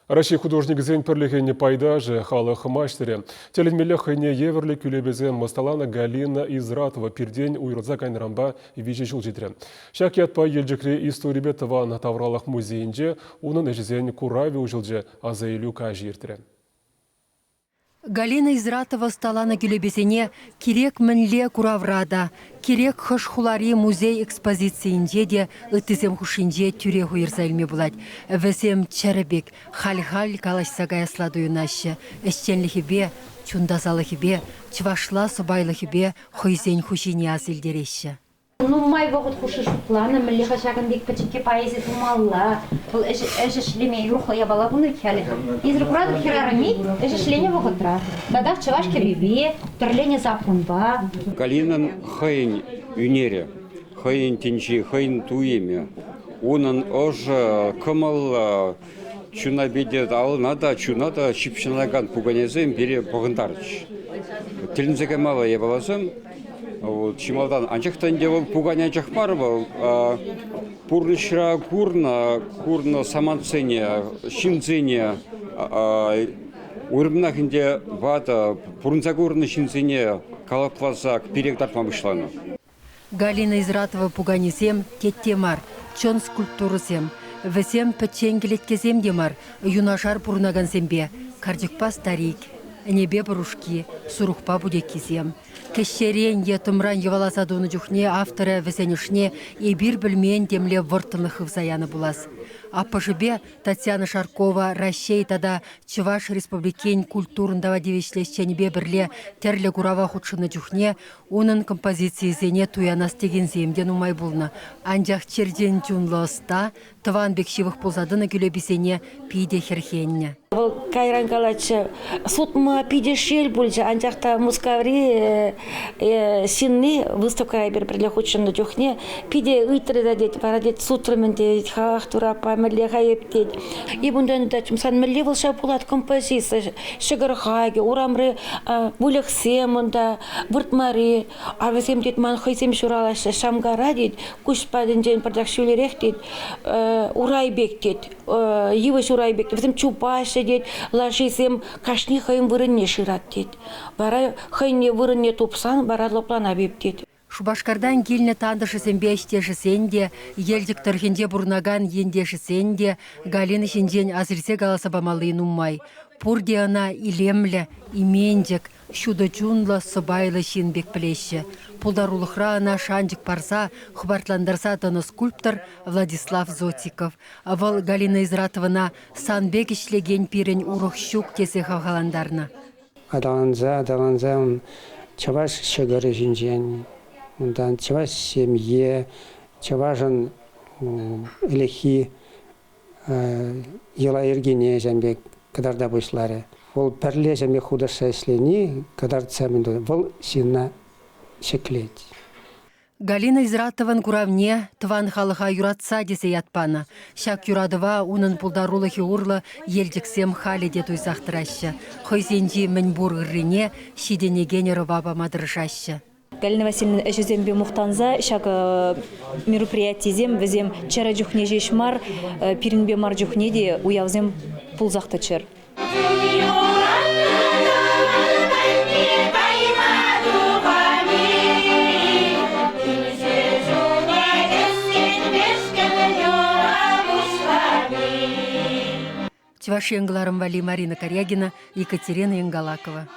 Раҫҫей художникӗсен пӗрлӗхӗн пайташӗ, халӑх маҫтӑрӗ. Тӗлӗнмелле хӑйне евӗрлӗ кӳлепесем ӑсталанӑ Галина Изратова пиртен уйрӑлса кайнӑранпа виҫӗ ҫул ҫитрӗ. Ҫак ятпа Елчӗкри историпе тӑван тавралӑх музейӗнче унӑн ӗҫӗсен куравӗ уҫӑлчӗ, асаилӳ каҫӗ иртрӗ. Галина Изратова ӑсталанӑ кӳлепесене кирек мӗнле куравра та, кирек хӑш хулари музей экспозицийӗнче те ыттисем хушшинче тӳрех уйӑрса илме пулать. Вӗсем чӗрӗ пек, халь-халь калаҫса каясла туйӑнаҫҫӗ, ӗҫченлӗхӗпе, чун тасалӑхӗпе, чӑвашла сӑпайлӑхӗпе хӑйсен хуҫине ас илтереҫҫӗ. Нумай вӑхӑт хушши шутланӑ, мӗнле-ха ҫакӑн пек пӗчӗккӗ поэзи тумалла. Вӑл ӗҫ, ӗҫ ӗҫлеме юрӑхлӑ япала пулнӑ халӗ. Эсир куратӑр, хӗрарӑм-и ӗҫ ӗҫленӗ вӑхӑтра татах чӑваш кӗпипе, тӗрленӗ саппунпа. Галинӑн хӑйӗн ӳнерӗ, хӑйӗн тӗнчи, хӑйӗн туйӑмӗ, унӑн ӑшӑ, кӑмӑллӑ, чуна питӗ алӑна та, чуна та ҫыпҫӑнакан пуканесем пире пӑхӑнтарчӗҫ. Тӗлӗнсе каймалла япаласем. Вот, чи малтан, анчах та ӗнтӗ вӑл пукане анчах мар вӑл, пурнӑҫра курнӑ, курнӑ самантсене, ҫынсене, уйрӑмах ӗнтӗ ватӑ, пурӑнса курнӑ ҫынсене калӑпласа пире кӑтартма пуҫланӑ. Галина Изратова пуканесем тетте мар, чӑн скульптурӑсем. Вӗсем пӗччен кӗлеткесем те мар, юнашар пурӑнакансемпе, карчӑкпа старик, ӗнепе пӑрушки, сурӑхпа путеккисем. Кӗҫҫерен е тӑмран йӑваласа тунӑ чухне авторӗ вӗсен ӑшне эпир пӗлмен темле вӑрттӑнлӑх хывса янӑ пулас. Аппӑшӗпе Татьяна Шаркова Раҫҫей тата Чӑваш Республикин культурӑн тава тивӗҫлӗ ӗҫченӗпе пӗрле тӗрлӗ курава хутшӑннӑ чухне унӑн композицийӗсене туянас текенсем те нумай пулнӑ. Анчах черчен чунлӑ ӑста тӑван пек ҫывӑх пулса тӑнӑ кӳлеписене питӗ хӗрхеннӗ. Вӑл кайран калатчӗ, сутма питӗ шел пулчӗ, анчах та Мускаври ҫынни выставкӑра эпир пӗрле хутшӑннӑ чухне питӗ ыйтрӗ та тет, вара тет сутрӑм ӗнтӗ, тет, хах тураппа мӗнле-ха эп тет. Эп унтан ыйтать, сан мӗнле вӑл ҫав пулать композици, ҫӑкӑр хакӗ, урамри выльӑхсем унта, выртмари, а вӗсем тет ман хӑйсем ҫуралаҫҫӗ, ҫамкара тет, куҫ патӗнчен пӑртак ҫӳлерех тет, урай пек тет, йывӑҫ урай пек. Вӗсем чупаҫҫӗ тет, лашисем кашни хӑйӗн вырӑнне шырать тет. Вара хӑйне вырӑнне тупсан вара лӑпланап эп тет. Шупашкартан килнӗ тантӑшӗсемпе ӗҫтешӗсен те, Елчӗк тӑрӑхӗнче пурӑнакан ентешӗсен те Галина ҫинчен асилсе каласа памалли нумай. Пурте ӑна илемлӗ, именчӗк, ҫутӑ чунлӑ, сӑпайлӑ ҫын пек пӗлеҫҫӗ. Пултарулӑхра ӑна шанчӑк парса, хӑпартлантарса тӑнӑ скульптор Владислав Зотиков. Вӑл Галина Изратовӑна сан пек ӗҫлекен пирӗн урӑх ҫук тесе хавхалантарнӑ. Аталанса, аталанса чӑваш ҫӑкӑрӗ ҫинчен, унтан чӑваш ҫемье, чӑвашӑн ӗлӗкхи йӑла-йӗркене ҫавӑн пек кӑтарта пуҫларӗ. Вӑл пӗрле ҫавӑн пек хутӑшса ӗҫлени кӑтартса мӗн тунӑ, вӑл ҫынна ҫӗклет. Галина Изратован куравне тӑван халӑха юратса тесе ят панӑ. Ҫак юратӑва унӑн пултарулӑхӗ урлӑ Елчӗксем халӗ те туйсах тӑраҫҫӗ. Хӑйсенчи мӗнпур ыррине ҫитӗнекен ӑрӑва пама тӑрӑшаҫҫӗ. Галина Васильевна ӗҫӗсемпе мухтанса ҫак мероприятисем вӗсем чӗрӗ чухне ҫеҫ мар, пирӗнпе мар чухне те уявсем пулсах тӑччӑр. Чӑваш Ен кӑларӑм валли Марина Карягина, Екатерина Ингалакова.